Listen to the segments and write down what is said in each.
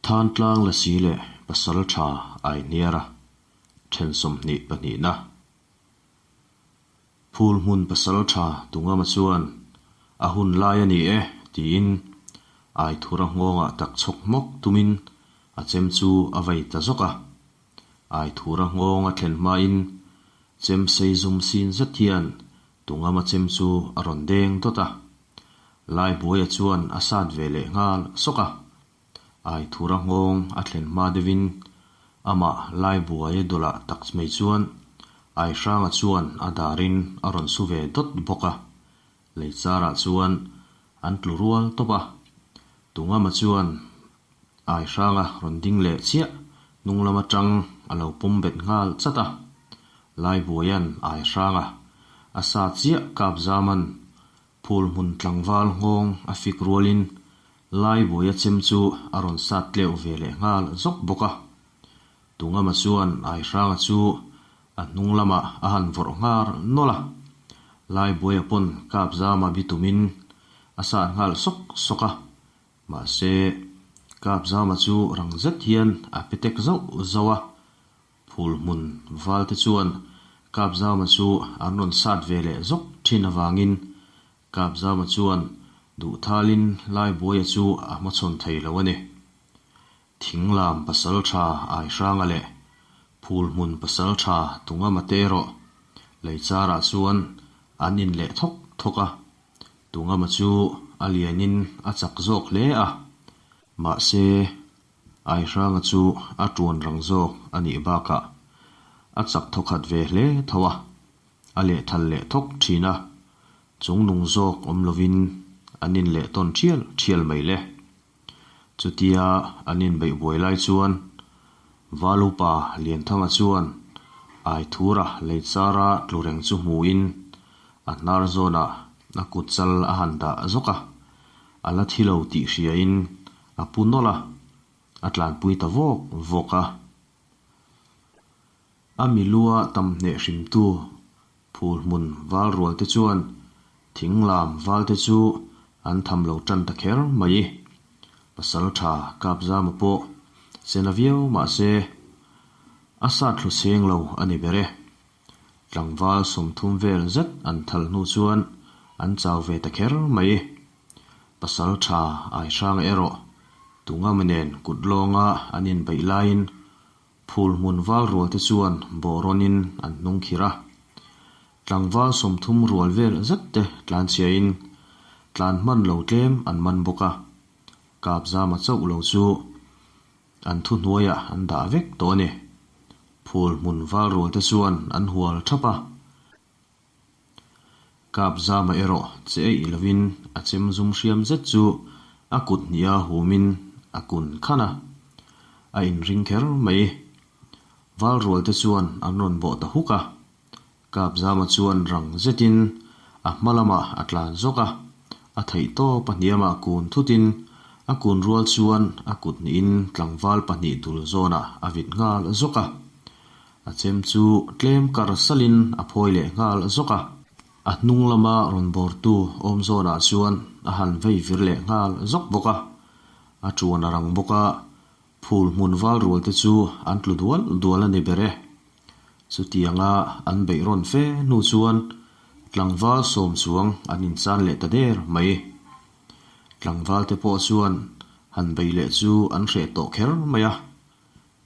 Thantlang Lasi leh Pasaltha Aihniara then 22 na. Phul hmun pasaltha Tungama chuan a hun lai a ni e tiin Aithura nghawngah tak chhawk hmawk tumin a chem chu a vei ta zawk a. Aithura nghawng a thlen hmain chem sei zum sin zet hian Tungama chem chu a rawn deng dawt a. Laibuaia chuan a sat ve leh nghal sawk a. Aithura nghawng a thlen hma deuhin amah Laibuaia dawlah tak mai chuan Aihranga chuan a darin a rawn su ve dawt bawk a. Leicharah chuan an tlu rual tawp a. Tungama chuan Aihranga rawn ding leh chiah hnung lam atang a lo pawm bet nghal chat a. Laibuaia'n Aihranga a sa chiah kap zaman Phul hmun tlangval nghawng a fik rualin Laibuaia chem chu a rawn sat tleuh ve leh nghal zawk bawk a. Tungama chuan Aihranga chu a hnung lamah a han vawrh nghar nawlh a. Laibuaia pawn kap zama bi tumin a sat nghal sawk sawk a. Mahse, kap zama chu rang zet hian a pe tek zauh zauh a. Phul hmun valte chuan Kapzama chu an rawn sat ve leh zawk thin avangin Kapzama chuan duhthalin Laibuaia chu a hmachhawn thei lo a ni. Thinglam pasaltha Aihranga leh Phul hmun pasaltha Tungama te erawh leicharah chuan an in leh thawk thawk a, Tungama chu a lianin a chak zawk hle a, mahse Aihranga chu a tuan rang zawk a nih bakah a chak thawkhat ve hle tho a, a lehthal leh thawk thin a, chung nung zawk awm lovin an inleh tawn thial thial mai le. Chutia an inbeih buai lai chuan Valupa Lianthanga chuan Aithura leichara tlu reng chu hmuin a hnar zawnah a kut chal a han dah zawk a, a la thi lo tih hriain A pu nawlh a, a tlanpui ta vawk vawk a. A milua tam hneh hrimtu phul hmun val rual te chuan thing lam val te chu an tham lo tan ta kher mai. Pasal tha Kapzama pawh che na viau mah se a sat thlu seng lo a ni ber e. Tlangval 30 vel zet an thal hnu chuan an chau ve ta kher mai. Pasal tha Aihranga erawh Tungama nen kut lawnga an inbeih laiin phul hmun val rual te chuan bawh rawnin an hnung khirh a. Tlangval 30 rual vel zet te tlanchhiain tlan hman lo tlem an man bawk a. Kapzama chauh lo chu an thuhnuaiah an dah vek tawh a ni. Phul hmun val rual te chuan an hual thap a. Kapzama erawh che eih lovin a chem zum hriam zet chu a kut hniha humin a kun khan a, a inring kher mai. Valrual te chuan an rawn bawh ta huk a, Kapzama chuan rang zetin a hma lamah a tlan zawk a, a theihtawp a hniamah kun thutin a kun rual chuan a kut hnihin tlangval pahnih dul zawnah a vit nghal zawk a. A chem chu tlem kar salin a phawi leh nghal zawk a. A hnung lama rawn bawrtu awm zawnah chuan a han vei vir leh nghal zawk bawk a. A tuan a rang bawk a, phul hmun val rual te chu an tlu dual dual a ni ber e. Chutianga an beih rawn fe hnu chuan tlangval sawm chuang an inchan leh ta der mai. Tlangval te pawh chuan han bei leh chu an hreh tawh kher mai a.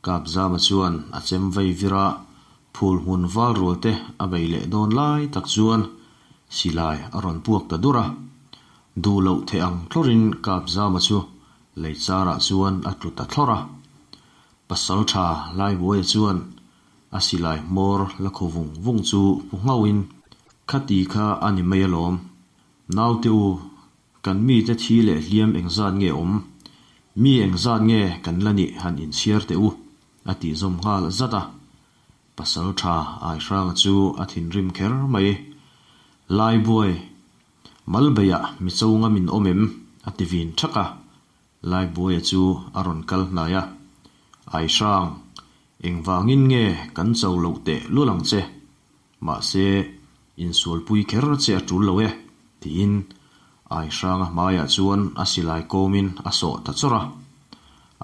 Kapzama chuan a chem vei vir a, phul hmun val rual te a bei leh dawn lai tak chuan silai a rawn puak ta dur a. Duh loh theih ang thlawrin Kapzama chu lei charah chuan a tlu ta thlawr a. Pasaltha Laibuaia chuan a silai hmawr la khaw vung vung chu pu nghauhin, Khati kha a ni mai alawm, naute u, Kan mite thi leh hliam engzat nge awm? Mi engzat nge kan la nih han inchhiar teh u? a tih zawm nghal zat a. Pasal tha Aihranga chu a thinrim kher mai. Laibuai, Malbeiah mi cho ngam in awm em? a ti vin thak a. Laibuaia chu a rawn kal hnai a. Aihrang, engvangin nge kan cho loh teh lul ang che? Mahse, insualpui kher che a tul lo e, tiin Aihranga hmaiah chuan a silai kawmin a sawh ta chawrh a.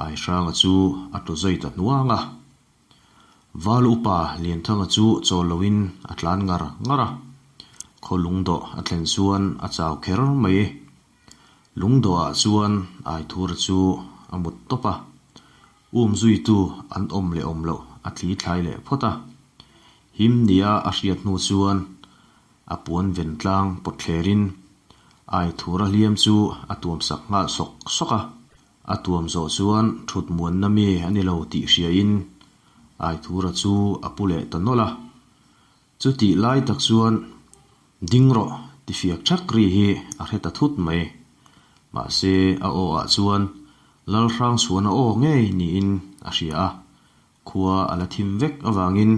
Aihranga chu a tlu zui ta hnuang a. Val upa Lianthanga chu chawl loin a tlan ngar ngar a. Khaw lungdawh a thlen chuan a chau kher mai. Lungdawhah chuan Aithura chu a mut tawp a. Um zuitu an awm leh awm loh a thli thlai leh phawt a. Him nia a hriat hnu chuan a puan ven tlang pawt thlerin Aithura hliam chu a tuam sak nghal sawk sawk a. A tuam zawh chuan thut muanna mi a ni lo tih hriain Aithura chu a pu leh ta nawlh a. Chutih lai tak chuan ding rawh ti fiak thak ri hi a hre ta thut mai. Mahse a aw ah chuan Lalhrangchhuana aw ngei niin a hria a, khua a la thim vek avangin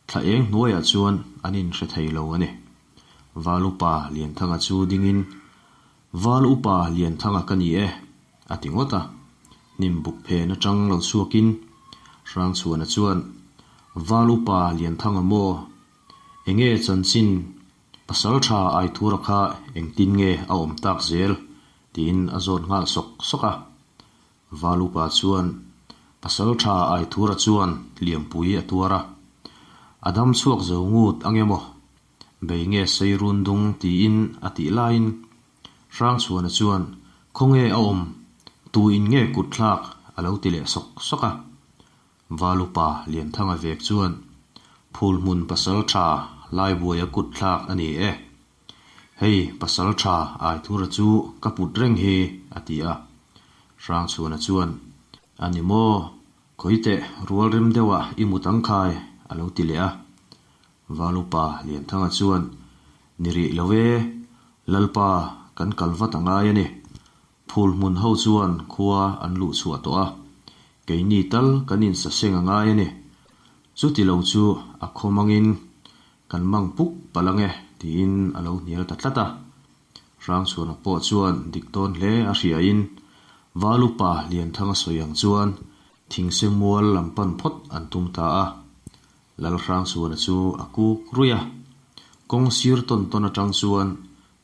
thla eng hnuaiah chuan an inhre thei lo a ni. Val upa Lianthanga chu dingin Val upa Lianthanga ka ni e, a ti ngawt a. Hnim buk phen atang lo chhuakin Hrangchhuana chuan, Val upa Lianthanga maw? Enge chanchin Pasaltha Aithura kha engtin nge a awm tak zel? tiin a zawt nghal sawk sawk a. Val upa chuan, Pasaltha Aithura chuan hliampui a tuar a. A dam chhuak zo ngut ange maw? Bei nge sei run dung tiin a tih laiin Hrangchhuana chuan Khawnge a awm? Tu in nge kut thlak? a lo ti leh sawk sawk a. Valupa Lianthanga vek chuan Phul hmun pasal tha Laibuaia kut thlak a ni e. Hei pasal tha Aithura chu ka put reng hi a ti a. Hrangchhuana chuan A ni maw? Khawiteh rual rem deuhah i mut ang khai a lo ti leh a. Valupa Lianthanga chuan, Ni rih lo e, Lalpa kan kal vat a ngai a ni. Phul hmun ho chuan khua an luh chhuah tawh a, keini tal kan insaseng a ngai a ni. Chuti lo chu a khaw mangin kan mang puk palh ang e, tiin a lo hnial ta tlat a. Hrangchhuana pawh chuan dik dawn hle a hriain Valupa Lianthanga sawi ang chuan thingse mual lam pan phawt an tum ta a. Lalhrangchhuana chu a kuk ruih a, kawng sir tawn tawn atang chuan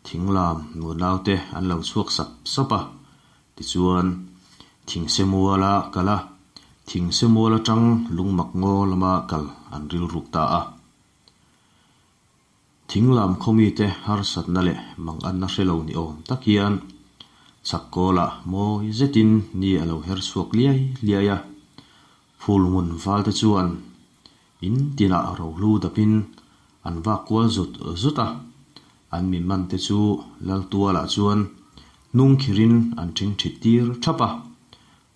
thinglam nunaute an lo chhuak sap sap a, tichuan thingse muala kal a, thingse mual atang lungmak ngaw lama kal an rilruk ta a. Thinglam khawmite harsatna leh manganna hre lo ni awm tak hian chhak kawlah mawi zetin ni a lo her chhuak liai liai a. Phul hmun valte chuan in tinah rohlu dapin an vak kual zut zut a, an mi mante chu Laltualah chuan hnung khirin an ṭhingṭhit tir ṭhap a,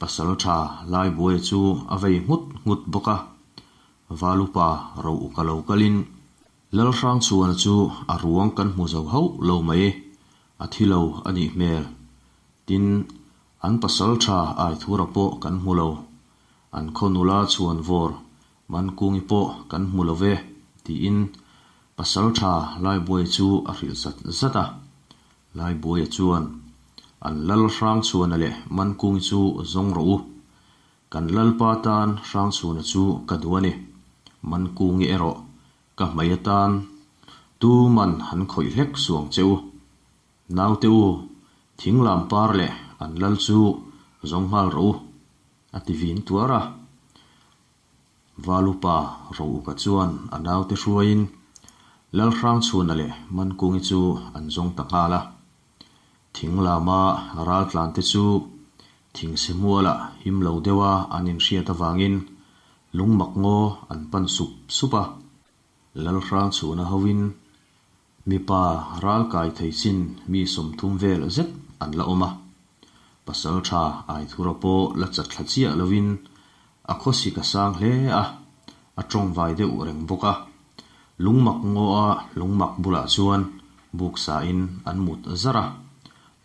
Pasalṭha Laibuaia chu a vei nghut nghut bawk a. Valupa ro uka lo kalin Lalhrangchhuana chu a ruang kan hmu zo hauh lo mai, a thi lo a nih hmel. Tin, an pasalṭha Aithura pawh kan hmu lo. An khaw nula chhuanvawr Mankungi pawh kan hmu lo ve, tiin pasalṭha Laibuaia chu a hrilh zat zat a. Laibuaia chuan, An Lalhrangchhuana leh Mankungi chu zawng rawh u. Kan Lalpa tan Hrangchhuna chu ka duh a ni. Mankungi erawh ka hmei atan tu man han khawih hlek suang che u. Naute u, thinglam par leh an lal chu zawng nghal rawh u, a ti vin tuar a. Valupa Rouka chuan a naute hruaiin Lalhrangchhuna leh Mankungi chu an zawng ta nghal a. Thinglama raltlante chu thingse mualah him lo deuha an inhriat avangin lungmak ngaw an pan sup sup a. Lalhrangchhuna hoin mipa ral kai thei chin mi 30 vel zet an la awm a. Pasaltha Aithura pawh la chat thla chiah lovin a khawsik a sang hle a, a tawngvai deuh reng bawk a. Lungmak ngaw-a lungmak bulah chuan buk sain an mut zar a.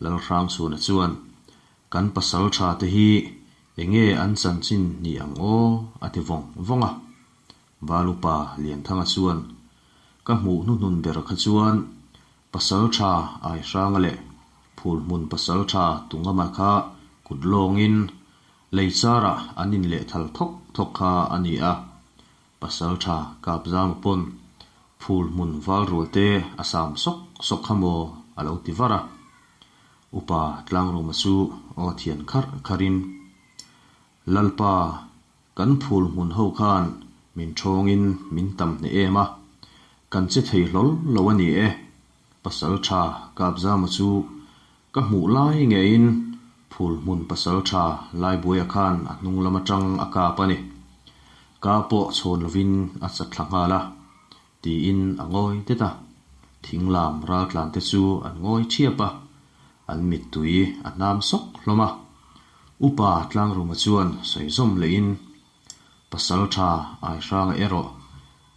Lalhrangchhuna chuan, Kan pasal tha te hi enge an chanchin ni ang aw? a ti vawng vawng a. Valupa Lianthanga chuan, Ka hmuh hnuhnun ber kha chuan pasal tha Aihranga leh Phulhmun pasal tha Tungama kha kut lawngin lei charah an inlehthal thawk thawk kha a ni a. Pasalṭha Kapzama pawn phul hmun val rual te a sam sawk sawk kha maw a lo ti var a. Upa Tlangruma chu aw thian kharh kharhin. Lalpa, kan phul hmun ho khan min ṭhawngin min tam hneh em a, kan che thei hlawl lo a ni e. Pasalṭha Kapzama chu ka hmuh lai ngeiin phul hmun pasalṭha Laibuaia khan a hnung lam aṭang a kap a ni. Ka pawh chhawn lovin a chat thla nghal a, tiin a ngawi det a. Thinglam raltlante chu an ngawi ṭhiap a, an mittui a hnam sawk hlawm a. Upa Tlangruma chuan sawi zawm lehin, Pasalṭha Aihranga erawh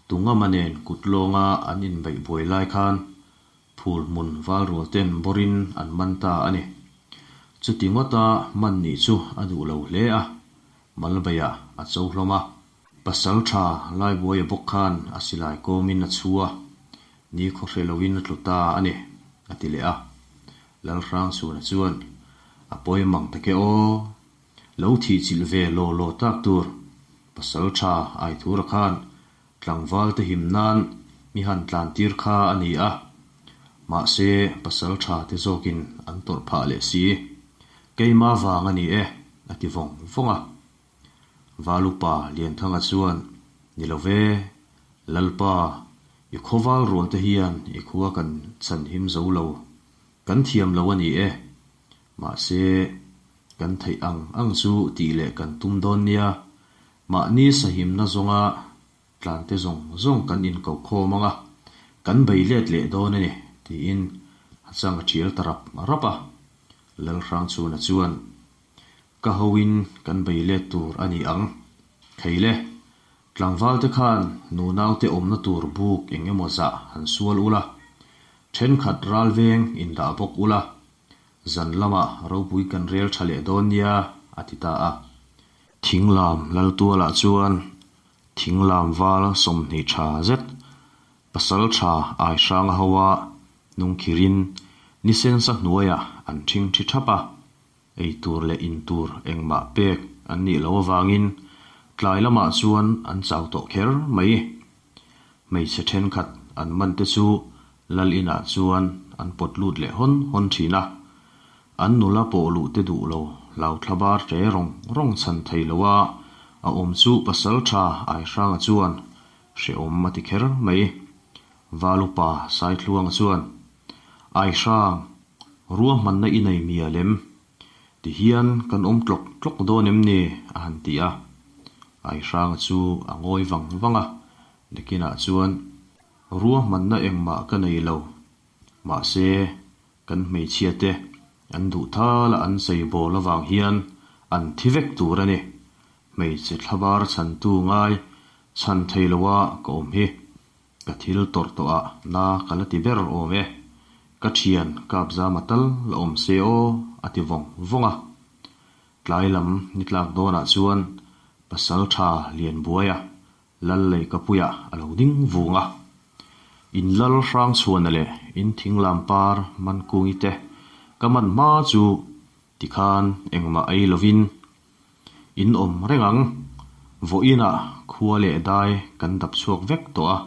Tungama nen kut lawnga an inbeih buai lai khan phul hmun valrual ten bawrin an man ta a ni. Chuti ngawta man nih chu a duh lo hle a, Malbeiah a cho hlawm a. Pasalṭha Laibuaia bawk khan a silai kawmin a chhu a, ni khawhre loin a tlu ta a ni, a ti leh a. Lalhrangchhuna chuan, A pawi mang tak e aw, lo thihchilh ve law law tak tur Pasalṭha Aithura khan tlangval te him nan mi han tlan tir kha a ni a, mahse Pasalṭha te zawkin an tawrh phah leh si. Keima vang a ni e, a ti vawng vawng a. Valupa Lianthanga chuan, Ni lo ve, Lalpa, i khawval rual te hian i khua kan chhan him zo lo, kan thiam lo a ni e. Mahse, kan theih ang ang chu tih leh kan tum dawn nia, mahni sahimna zawnga tlante zawng zawng kan inkoh khawm ang a, kan bei let leh dawn a ni, tiin a chang a thial ta rap rap a. Lalhrangchhuna chuan, Ka hoin kan bei let tur a ni ang. Kheile, tlangvalte khan nunaute awmna tur buk eng emaw zah han sual ula, thenkhat ral veng indah bawk ula, zan lamah ropui kan rel tha leh dawn nia, a ti ta a. Thinglam Laltualah chuan thinglam val 20 tha zet pasal tha Aihranga hoa nungkhirin nisensa hnuaiah an thingthi thap a. Ei tur leh in tur engmah pek an nih loh avangin tlai lamah chuan an chau tawh kher mai. Hmeichhe thenkhat an man te chu lal inah chuan an pawt lut leh hawn hawn thin a. An nula pawh luh te duh lo hlau thlabar hle rawng rawng chhan thei lo a, a awm chu pasal tha Aihranga chuan hrehawm a ti kher mai. Valupa Saithluanga chuan, Aihrang, Ruahmanna i nei mial em? Ti hian kan awm tlawk tlawk dawn em ni? a han ti a. Aihranga chu a ngawi vang vang a, nakinah chuan, Ruahmanna engmah ka nei lo. Mahse, kan hmeichhia te an duh thala an chei bawl avang hian an thi vek tur a ni. Hmeichhe thlabar chhantu ngai chhan thei loa ka awm hi. Ka thil tawrh tawh ah na ka la ti ber awm e, ka thian Kapzama tal la awm se aw a ti vawng vawng a. Tlai lam ni tlak dawn ah chuan pasal tha Lianbuaia lal lei ka puiah a lo ding vung a. In lal Hrangchhuana leh in thinglam par Mankungi te ka man hma chu tikhan engmah ei lovin In awm reng ang. Vawiinah khua leh dai kan dap chhuak vek tawh a,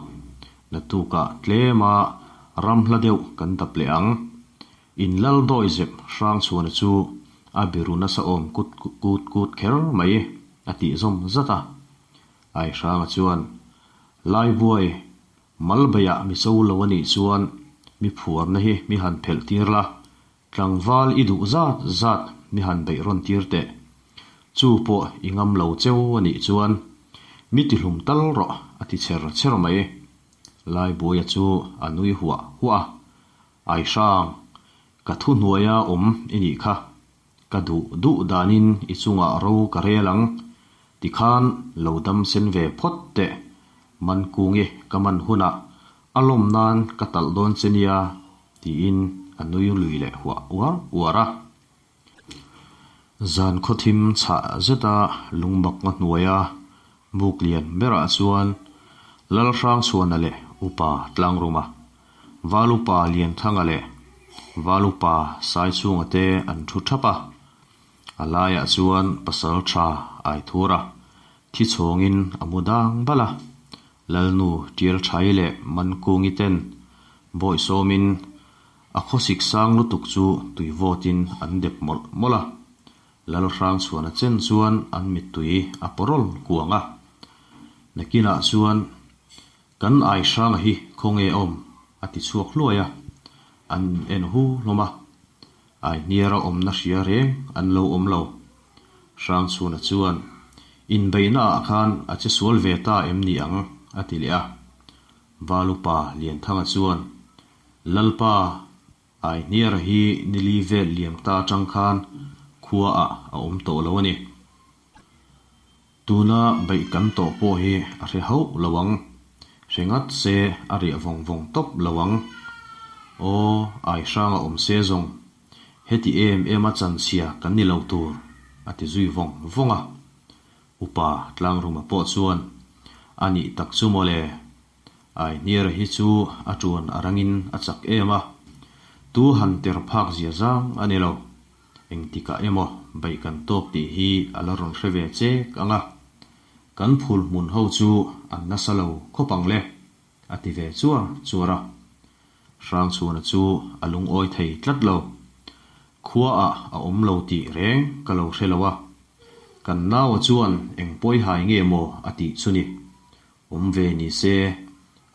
naktukah tlema ram hla deuh kan dap leh ang. In lal dawi zep Hrangchhuana chu a biru nasa awm kut kut kut kher mai a tih zawm zat a. Aihranga chuan, Laibuai, Malbeiah mi cho lo a nih chuan mi phuarna hi mi han phelh tir la, Tlangval i duh zat zat mi han beih rawn tir teh. Chu pawh i ngam lo cheu a nih chuan mi tihlum tal rawh a ti cher cher mai. Laibuaia chu a nui huah huah a, Aihrang, ka thu hnuaia awm i nih kha. Ka duh duh danin i chungah ro ka rel ang. Tikhan lo dam sen ve phawt teh. Mankungi ka man hunah A lawm nan ka talh dawn che nia, tiin a nui lui leh huah uar uar a. Zan khawthim chhah zeta lungmakna hnuaia buk lian berah chuan Lalhrangchhuana leh Upa Tlangruma, Valupa Lianthanga leh Valupa Saichhunga te an thu thap a. A laiah chuan Pasaltha Aithura thi chhawngin a mu dang bal a. Lalnu Tialthai leh Mankungi ten bawi sawmin a khawsik sang lutuk chu tui vawtin an dep mawlh mawlh a. Lalhrangchhuana chen chuan an mittui a pawrawl kuang a. Nakinah chuan Kan Aihranga hi khawnge a awm? a ti chhuak hluai a, an en hu hlawm a. Aihniara awmna hria reng an lo awm lo. Hrangchhuna chuan, Inbeihna ah khan a che sual ve ta em ni ang? a ti leh a. Valupa Lianthanga chuan, Lalpa, Aihniara hi nili vel liam ta atang khan khua ah a awm tawh lo a ni. Tuna beih kan tawh pawh hi a hre hauh lo ang. Hre ngat se a riah vawng vawng tawp lo ang. Aw, Aihranga awm se zawng. Heti em em a chanchhia kan ni lo tur, a ti zui vawng vawng a. Upa Tlangruma pawh chuan, A nih tak chu mawle. Aihniara hi chu a tuan a rangin a chak em a. Tu han ter phak zia zang a ni lo. Engtikah emaw beih kan tawk tih hi a la rawn hre ve chek ang a, kan phul hmun ho chu an nasa lo khawp ang le, a ti ve chuar chuar a. Hrangchhuana chu a lungawi thei tlat lo. Khuaah a awm lo tih reng ka lo hre lo a, kan naua chuan eng pawihai nge maw a tih chu ni. Awm ve ni se,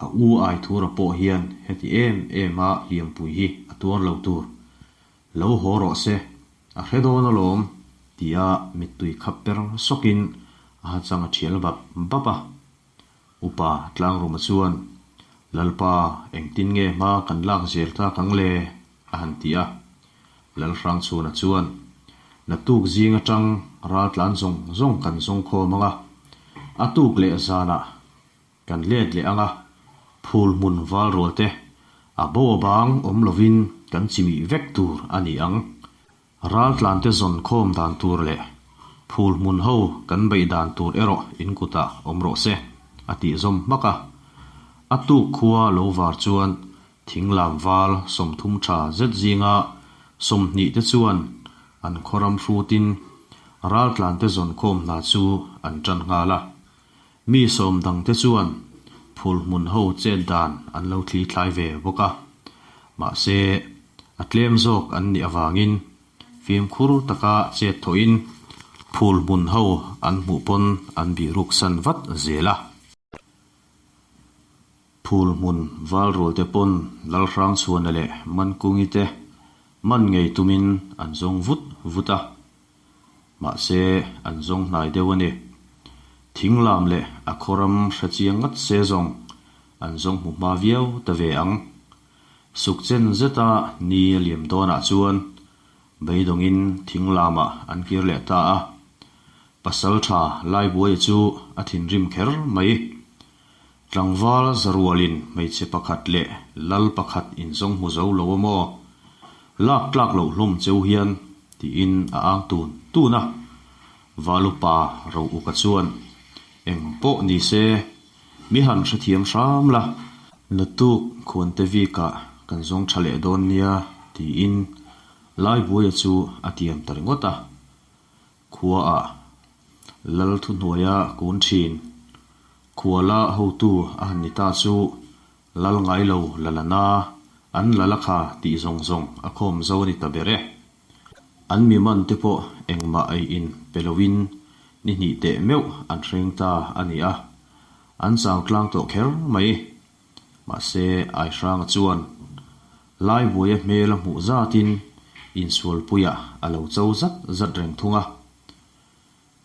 a u Aithura pawh hian heti em em a hliampui hi a tuar lo tur. Lo haw rawh se, a hre dawn alawm, tia mittui khap per sawkin a hachang a thial bap bap a. Upa Tlangruma chuan, Lalpa, engtin nge hma kan lak zel tak ang le? a han ti a. Lalhrangchhuna chuan, Naktuk zing atang ral tlan zawng zawng kan zawng khawm ang a, a tuk leh zanah Kan let leh ang a, phul hmun val rual te, a bo a bang awm lovin kan chimih vek tur a ni ang. Raltlan te zawn khawm dan tur leh phul hmun ho kan beih dan tur erawh in kutah awm rawh se, a tih zawm hmak a. A tuk khua lo var chuan thinglam val 30 tha zet zinga 20 te chuan an khawram hrutin raltlan te zawn khawm hna chu an tan nghal a. Mi sawm dangte chuan phul hmun ho chet dan an lo thli thlai ve bawk a, mahse a tlem zawk an nih avangin fimkhur taka chet thawhin phul hmun ho an hmuh pawn an bihruk san vat zel a. Phul hmun val rualte pawn Lalhrangchhuana leh Mankungi te man ngei tumin an zawng vut vut a. Mahse, an zawng hnai deuh a ni. Thing lam leh a khawram hre chiang ngat se zawng an zawng hmu hma viau ta ve ang. Sukchen zeta ni a liam dawnah chuan beidawngin thing lamah an kir leh ta a. Pasaltha Laibuaia chu a thinrim kher mai. Tlangval zarualin hmeichhe pakhat leh lal pakhat inzawng hmu zo lo a maw? Lak tlak loh hlawm cheu hian tiin a ang tun tun a. Valupa ro uka chuan, Eng pawh ni se, mi han hrethiam hram la. Naktuk khuante vikah kan zawng tha leh dawn nia tiin Laibuaia chu a tiam ta ringawt a. Khuaah lal thuhnuaia kun thin. Khuala hotu a han ni ta chu lal ngai lo la la na, an la la kha tih zawng zawng a khawm zo a ni ta ber e. An mi man te pawh engmah ei in pe loin ni hnih teh meuh an hreng ta a ni a, an chau tlang tawh kher mai. Mahse Aihranga chuan Laibuaia hmel a hmuh zatin insualpuiah a lo cho zat zat reng thung a.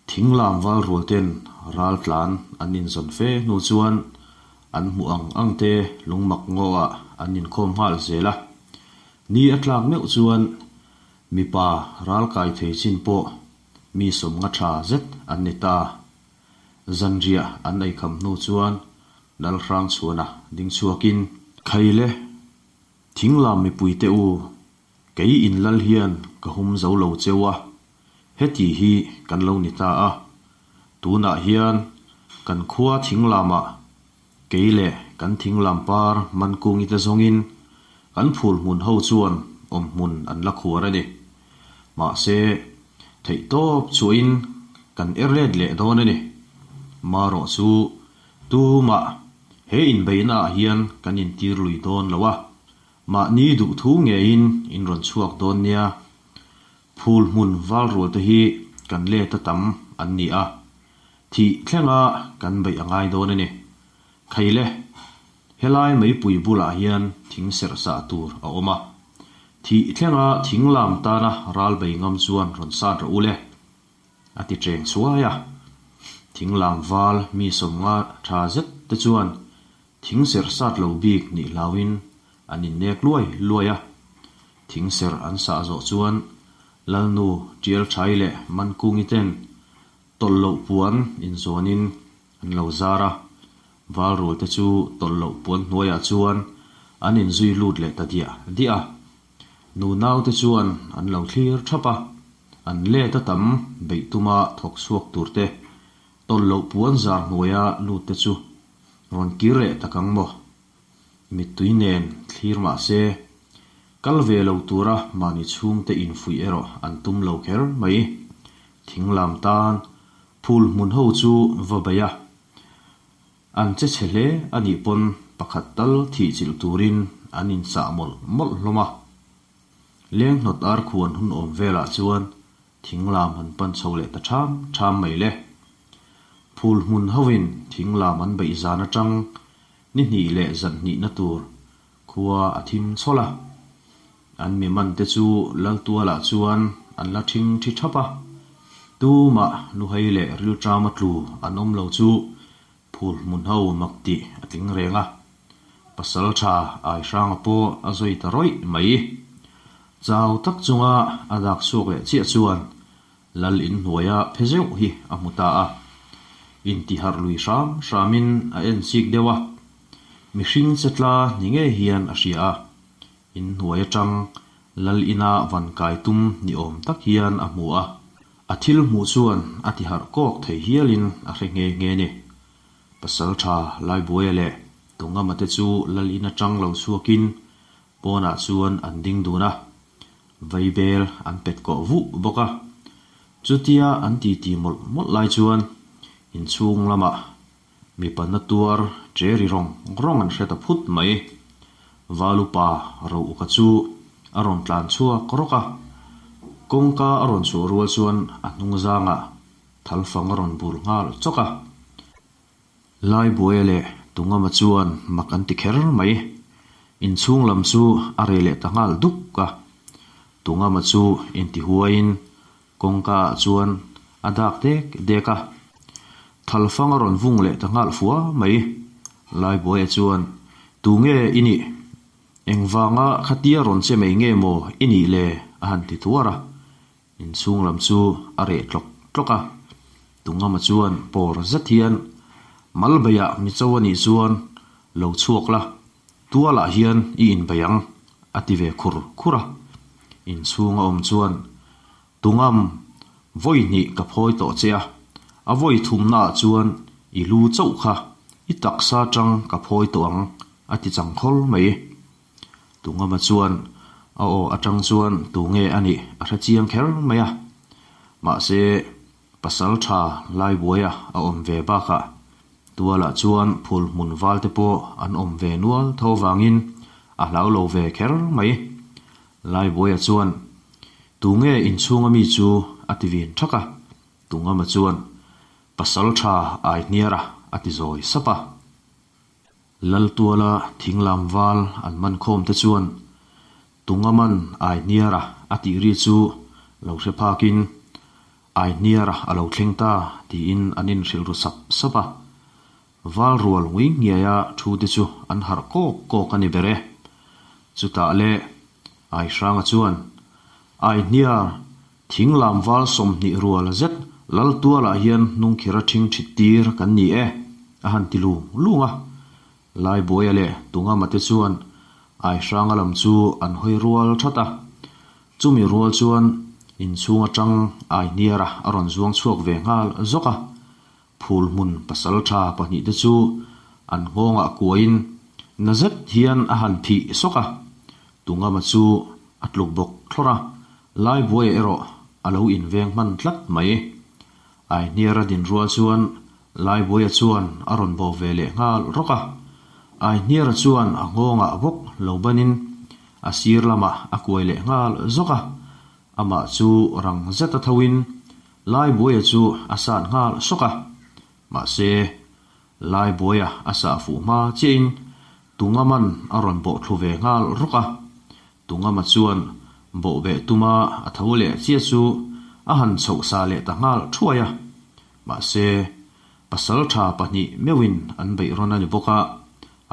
Thinglam val rual ten ral tlan an inzawn fe hnu chuan an hmuh ang ang te lungmak ngaw ah an inkhawm nghal zel a. Ni a tlak meuh chuan mipa ral kai thei chin pawh mi 50 tha zet an ni ta. Zanriah an eikham hnu chuan Lalhrangchhuana ding chhuakin, Khaile, thinglam mipuite u, kei in lal hian ka hum zo lo cheu a, heti hi kan lo ni ta a, tunah hian kan khua thinglamah kei leh kan thinglam par Mankungi te zawngin kan phul hmun ho chuan awm hmun an la khuar a ni. Mahse, theihtawp chhuahin kan er let leh dawn a ni. Marawh chu Tumah he inbeihna ah hian kan intir lui dawn lo a, mahni duhthu ngeiin in rawn chhuak dawn nia. Phul hmun val rual te hi kan let a tam an ni a, thih thlenga kan beih a ngai dawn a ni. Khaile, helai meipui bulah hian thing serh sah tur a awm a, thih thlenga thing lam tana ral bei ngam chuan rawn sat rawh u le, a ti cheng chhuai a. Thing lam val mi 50 tha zet te chuan thing serh sat lo bik nih hlauin an innek luai luai a. Thing serh an sah zawh chuan Lalnu Tial Thai leh Mankungi ten tawlh loh puan inzawnin an lo zar a, Valrual te chu tawlh loh puan hnuaiah chuan an inzui lut leh ta diah diah a. Nu nau te chuan an lo thlir thap a, an let a tam beih tuma thawk chhuak tur te tawlh loh puan zar hnuaia lut te chu rawn kir leh tak ang maw? Mittui nen thlir mah se, kal ve lo tura mahni chhungte infuih erawh an tum lo kher mai. Thinglam tan phul hmun ho chu va bei a, an che chhe hle a nih pawn pakhat tal thih chilh turin an inchah mawlh mawlh hlawm a. Leng hnawt ar khuan hun awm velah chuan thinglam an pan chho leh ta ṭham ṭham mai le. Phul hmun hoin thinglam an beih zan aṭang Ni hnih leh zan hnihna tur khua a thim chhawlh a, an mi man te chu Laltualah chuan an la ṭhing ṭhi ṭhap a, tumah luhei leh rilṭama tlu an awm lo chu phul hmun ho mak tih a tling reng a, Pasalṭha Aihranga pawh a zawi ta rawih mai. Chau tak chunga a dak chhuak leh chiah chuan Lal in hnuaia phe zeuh hi a hmu ta a, intiharh lui hram hramin a en chik deuh a, mihring che tla ni ngei hian a hria a, in hnuai atang Lal ina van kai tum ni awm tak hian a hmu a, a thil hmuh chuan a tiharh kawk thei hialin a hre nghe nghe ni. Pasaltha Laibuaia leh Tungama te chu Lal in atang lo chhuakin Pawnah chuan an ding dun a, vaibel an pet kawh vuh bawk a. Chutia an titi mawlh mawlh lai chuan inchhung lamah mipa na tuar che ri rawng rawng an hre ta phut mai. Valupa ro uka chu a rawn tlan chhuak rawk a, kawngka a rawn chhuah rual chuan a hnung zangah thalfang a rawn bur nghal chawk a. Laibuaia leh Tungama chuan mak an ti kher mai. Inchhung lam chu a reh leh ta nghal duk a. Tungama chu intihuaiin kawngka ah chuan a dak dek dek a. Thalfang a rawn vung leh ta nghal fua mai. Laibuaia chuan, Tunge i nih? Engvanga khatia rawn che mai nge maw i nih le? a han ti tuar a. Inchhung lam chu a reh tlawk tlawk a, Tungama chuan pawr zet hian Malbeiah Micho a nih chuan lo chhuak la, tualah hian i inbei ang a ti ve khur khur a. Inchhung a awm chuan Tungam vawi hnih ka phawi tawh che a, a vawi thumnaah chuan i lu chauh kha i taksa atang ka phawi tawh ang a ti chang khawl mai. Tungama chuan a aw atang chuan tu nge a nih a hre chiang kher mai a. Mahse, pasal tha Laibuaia a awm ve bakah tualah chuan phul hmun val te pawh an awm ve nual tho vangin a hlau lo ve kher mai. Laibuaia chuan, Tu nge inchhunga mi chu a ti vin thak a. Tungama chuan, Pasal tha Aihniara a ti zawi sap a. Laltuala thinglam val an man khawm te chuan Tungaman Aihniara a tih ri chu lo hre phakin Aihniara a lo thleng ta tiin an inhrilh ru sap sap a. Val rual ngui ngiaia thu te chu an harh kawk kawk a ni ber e. Chutah le Aihranga chuan Aihniar Thinglam val 20 rual zet Laltualah hian hnungkhira ṭhing ṭhit tir kan ni e, a han ti lung lung a. Laibuaia leh Tungama te chuan Aihranga lam chu an hawi rual ṭhat a. Chumi rual chuan inchhung aṭang Aihniara a rawn zuang chhuak ve nghal zawk a. Phul hmun pasalṭha pahnihte chu an nghawngah kuain na zet hian a han phih sawk a. Tungama chu a tluk bawk thlawrh a, Laibuaia erawh a lo inveng hman tlat mai. Aihniara din rual chuan Laibuaia chuan a rawn bawh ve leh nghal rawk a. Aihniara chuan a nghawngah bawk lo banin a sir lamah a kuai leh nghal zawk a. Amah chu rang zeta thoin Laibuaia chu a sat nghal sawk a. Mahse, Laibuaia a sah fuh hma chiahin Tungaman a rawn bawh thlu ve nghal rawk a. Tungama chuan bawhbeh tuma a tho leh chiah chu a han chhoh sa leh ta nghal thuai a. Mahse, pasaltha pahnih meuhin an beih rawn a ni bawk a,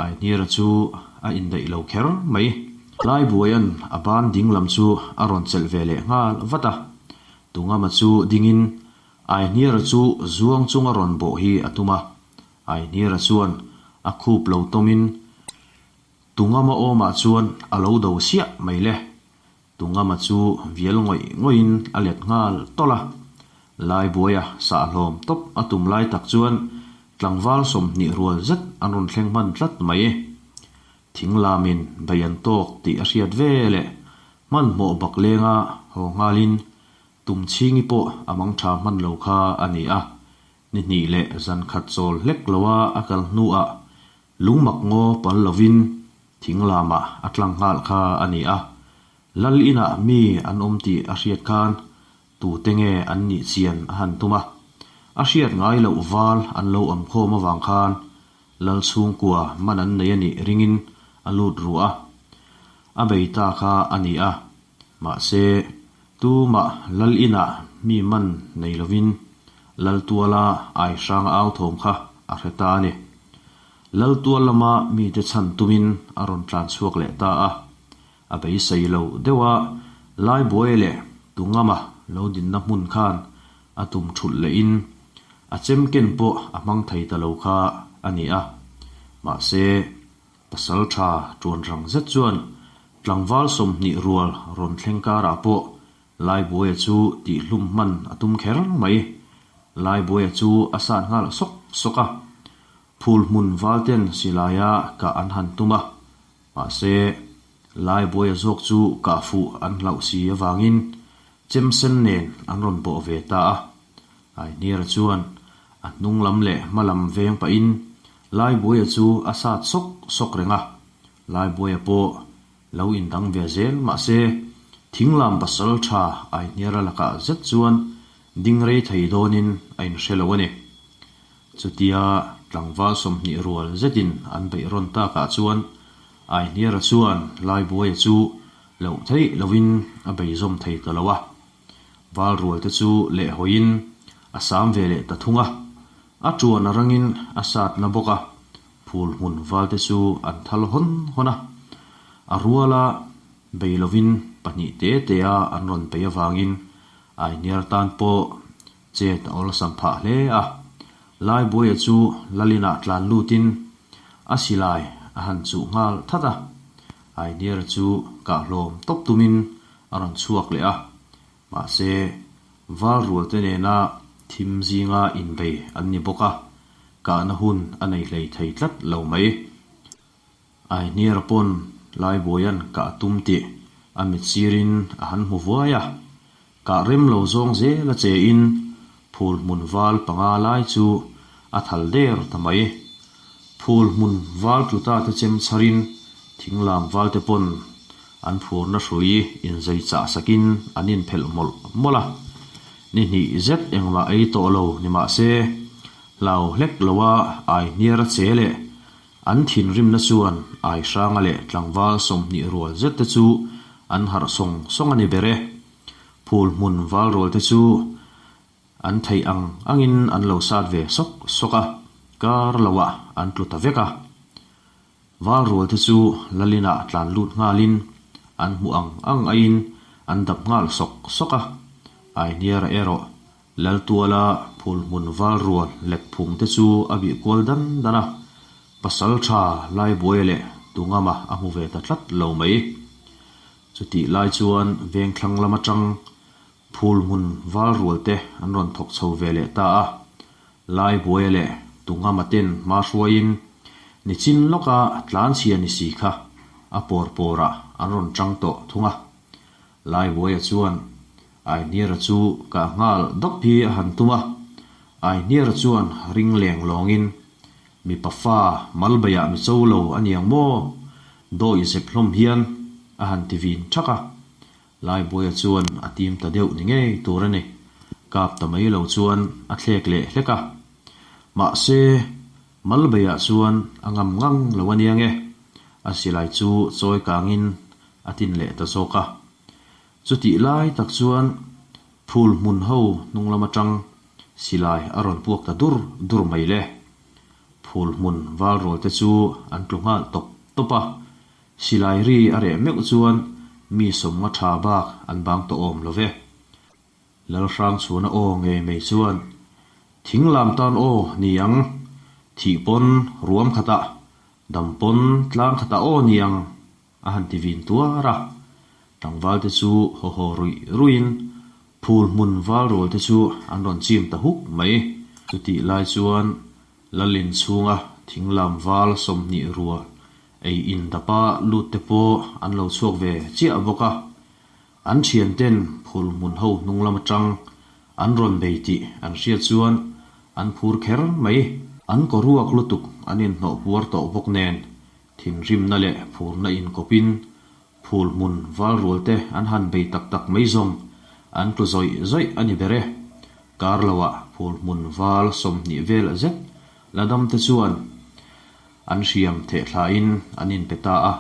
Aihnira chu a indaih lo kher mai. Laibuaia'n a ban ding lam chu a rawn chelh ve leh nghal vat a. Tungama chu dingin Aihnira chu zuang chunga rawn bawh hi a tum a. Aihnira chuan a khup lo tawmin Tungama awmah chuan a lo do siah mai le. Tungama chu vial ngawih ngawihin a let nghal tawlh a. Laibuaia sahhlawm tawp a tum lai tak chuan tlangval 20 rual zet an rawn thleng hman tlat mai. Thing lamin bei an tawk tih a hriat ve leh hmanhmawh bak lenga haw nghalin Tumchhingi pawh a mang tha hman lo kha a ni a. Ni hnih leh zan khat chawl hlek loa a kal hnuah lungmak ngaw pal lovin thing lamah a tlang nghal kha a ni a. Lal inah mi an awm tih a hriat khan tute nge an nih chian a han tum a. A hriat ngai loh val an lo awm khawm avang khan Lal chhungkua man an nei a nih ringin a lut ru a. A bei ta kha a ni a. Mahse, tumah Lal inah mi man nei lovin Lal tuala ai hrang au thawm kha a hre ta a ni. Lal tual lama mite chhan tumin a rawn tlan chhuak leh ta a. A beisei lo deuh a, Laibuai leh Tungama lo dinna hmun khan a tum thulh lehin a chem ken pawh a hmang thei ta lo kha a ni a. Mahse, pasal tha tuan rang zet chuan tlangval 20 rual rawn thleng karah pawh Laibuaia chu tihhlum hman a tum kher mai. Laibuaia chu a sat nghal sawk sawk a. Phul hmun valten silaia kah an han tum a. Mahse, Laibuaia zawk chu kah fuh an hlauh si avangin chem sen nen an rawn bawh ve ta a. Aihniara chuan a hnung lam leh hma lam veng pahin Laibuaia chu a sat sawk sawk reng a. Laibuaia pawh Lo indang ve zel mahse, thinglam pasal tha Aihniara lakah zet chuan ding rei thei dawnin a inhre lo a ni. Chutia tlangval 20 rual zetin an beih rawn takah chuan Aihniara chuan Laibuaia chu loh theih lohin a bei zawm thei ta lo a. Val rual te chu lehhawiin a sam ve leh ta thung a, a tuan a rangin a sat na bawk a. Phul hmun valte chu an thal hawn hawn a, a ruala bei lovin pahnih te te a an rawn bei avangin Ainiar tan pawh chet a awlsam phah hle a. Laibuaia chu Lalinah tlan lutin a silai a han chuh nghal that a, Ainiara chu kah hlawm tawp tumin a rawn chhuak leh a, mahse val rualte nena thim zinga inbei an ni bawk a. Kahna hun a nei hlei thei tlat lo mai. Aihniara pawn Laibuaia'n kah a tum tih a mit sirin a han hmu vuai a. Kah rem lo zawng zel a che in phul hmun val panga lai chu a thal der ta mai. Phul hmun val tluta te chem chharin thinglam val te pawn an phurna hrui inzei chah sakin an inphelh mawlh mawlh a. Ni hnih zet engmah ei tawh lo ni mah se, hlau hlek loa ai hniar a che leh an thinrimna chuan ai hranga leh tlangval 20 rual zet te chu an harh sawng sawng a ni ber e. Phul hmun val rual te chu an theih ang angin an lo sat ve sawk sawk a, kar loah an tlu ta vek a. Val rual te chu Lalinah tlan lut nghalin an hmuh ang ang aiin an dap nghal sawk sawk a. Aihniara erawh Laltuala phul hmun val rual let phung te chu a bih kual dan dan a, pasal tha Laibuaia leh Tungama a hmu ve ta tlat lo mai. Chutih lai chuan vengthlang lam atang phul hmun val rual te an rawn thawk chho ve leh ta a. Laibuaia leh Tungama ten hma hruaiin nichin lawka tlanchhia ni si kha a pawr pawrah an rawn tang tawh thung a. Laibuaia chuan Aihniara chu kah nghal dawp hi a han tum a. Aihniara chuan ring leng lawngin, Mipa fa malbaiah mi cho lo a niang maw? Dawi zep hlawm hian a han ti vin thak a. Laibuaia chuan a tim ta deuh ni ngei tur a ni. Kap ta mai lo chuan a thlek leh hlek a. Mahse, Malbeiah chuan a ngam ngang lo a nia nge, a silai chu chawi kangin a tin leh ta zawk a. Chutih lai tak chuan phul hmun ho hnung lam atang silai a rawn puak ta dur dur mai le. Phul hmun val rual te chu an tlu nghal tawp tawp a, silai ri a reh meuh chuan mi sawmnga tha bak an bang tawh awm lo ve. Lalhrangchhuana aw ngei mai chuan, Thing lam tan aw ni ang, thih pawn ruam khatah, dam pawn tlang khatah aw ni ang, a han ti vin tuar a. Tlangval te chu haw haw ruih ruihin phul hmun val rual te chu an rawn chim ta huk mai. Chutih lai chuan Lalin chhunga thing lam val 20 rual ei in dapa lut te pawh an lo chhuak ve chiah bawk a. An thianten phul hmun ho hnung lam atang an rawn bei tih an hriat chuan an phur kher mai. An kaw ruak lutuk an inhnawh puar tawh bawk nen thinrimna leh phurna inkawpin phul hmun val rual te an han bei tak tak mai zawng an tlu zawih zawih a ni ber e. Kar loah phul hmun val 20 vel zet la dam te chuan an hriam theh thlain an inpe ta a.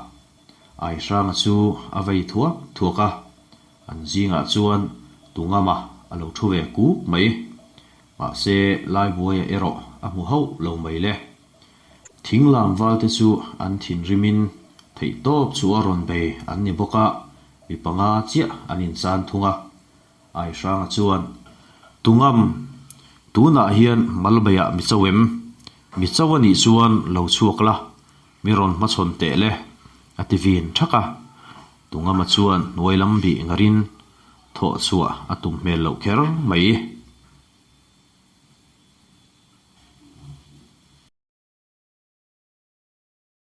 Aihranga chu a vei thuak thuak a, an zingah chuan Tungama a lo thu ve kuk mai. Mahse, Laibuaia erawh a hmu hauh lo mai le. Thinglam valte chu an thinrimin theihtawp chu a rawn bei an ni bawk a, mi panga chiah an inchan thung a. Aihranga chuan, Tungam, tunah hian Malbeiah mi cho em? Mi cho a nih chuan lo chhuak la, Mi rawn hmachhawn teh le, a ti vin thak a. Tungama chuan hnuai lam bih ngarin thawh chhuah a tum hmel loh kher mai.